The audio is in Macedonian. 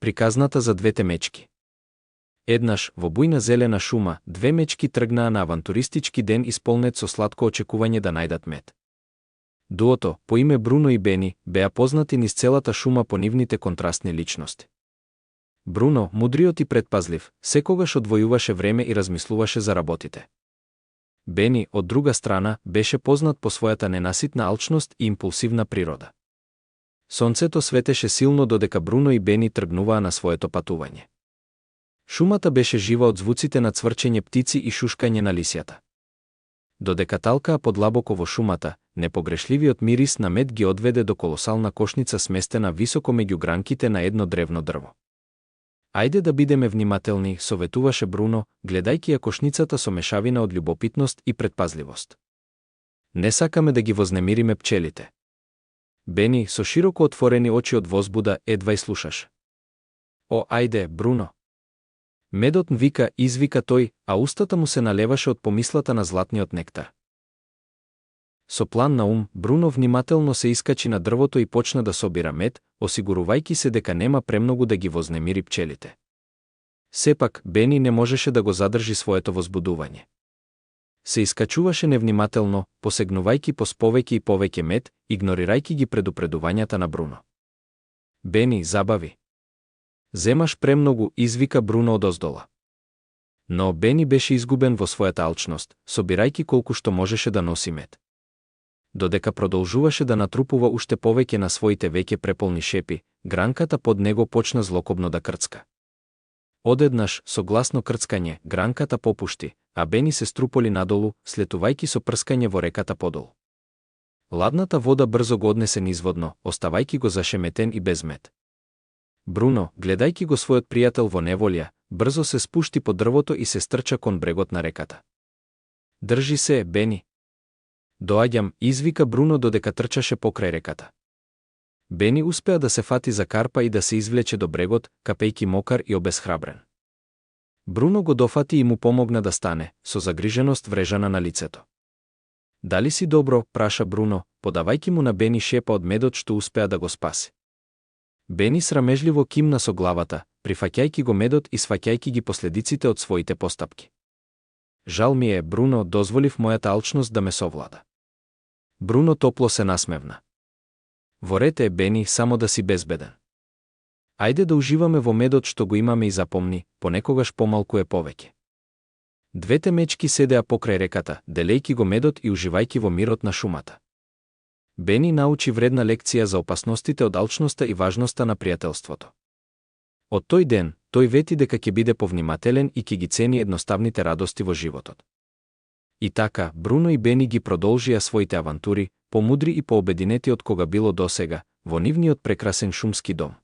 Приказната за двете мечки. Еднаш, во бујна зелена шума, две мечки тргнаа на авантуристички ден исполнет со сладко очекување да најдат мед. Дуото, по име Бруно и Бени, беа познати низ целата шума по нивните контрастни личности. Бруно, мудриот и предпазлив, секогаш одвојуваше време и размислуваше за работите. Бени, од друга страна, беше познат по својата ненаситна алчност и импулсивна природа. Сонцето светеше силно додека Бруно и Бени тргнуваа на своето патување. Шумата беше жива од звуците на цврчење птици и шушкање на лисјата. Додека талкаа подлабоко во шумата, непогрешливиот мирис на мед ги одведе до колосална кошница сместена високо меѓу гранките на едно древно дрво. Ајде да бидеме внимателни, советуваше Бруно, гледајќи ја кошницата со мешавина од љубопитност и предпазливост. Не сакаме да ги вознемириме пчелите. Бени, со широко отворени очи од возбуда, едва и слушаш. О, ајде, Бруно! Медот вика, извика тој, а устата му се налеваше од помислата на златниот нектар. Со план на ум, Бруно внимателно се искачи на дрвото и почна да собира мед, осигурувајќи се дека нема премногу да ги вознемири пчелите. Сепак, Бени не можеше да го задржи своето возбудување. Се искачуваше невнимателно, посегнувајќи по повеќе и повеќе мед, игнорирајќи ги предупредувањата на Бруно. Бени, забави. Земаш премногу, извика Бруно одоздола. Но Бени беше изгубен во својата алчност, собирајќи колку што можеше да носи мед. Додека продолжуваше да натрупува уште повеќе на своите веќе преполни шепи, гранката под него почна злокобно да крцка. Одеднаш, со гласно крцкање, гранката попушти, а Бени се струполи надолу, слетувајќи со прскање во реката подол. Ладната вода брзо го однесе низводно, оставајќи го зашеметен и без мед. Бруно, гледајќи го својот пријател во неволја, брзо се спушти по дрвото и се стрча кон брегот на реката. Држи се, Бени. Доаѓам, извика Бруно додека трчаше покрај реката. Бени успеа да се фати за карпа и да се извлече до брегот, капејки мокар и обесхрабрен. Бруно го дофати и му помогна да стане, со загриженост врежана на лицето. Дали си добро, праша Бруно, подавајќи му на Бени шепа од медот што успеа да го спаси. Бени срамежливо кимна со главата, прифаќајќи го медот и сваќајќи ги последиците од своите постапки. Жал ми е, Бруно, дозволив мојата алчност да ме совлада. Бруно топло се насмевна. Во ред е, Бени, само да си безбеден. Ајде да уживаме во медот што го имаме и запомни, понекогаш помалку е повеќе. Двете мечки седеа покрај реката, делејќи го медот и уживајќи во мирот на шумата. Бени научи вредна лекција за опасностите од алчноста и важноста на пријателството. Од тој ден, тој вети дека ќе биде повнимателен и ќе ги цени едноставните радости во животот. И така, Бруно и Бени ги продолжија своите авантури, помудри и пообединети од кога било досега, во нивниот прекрасен шумски дом.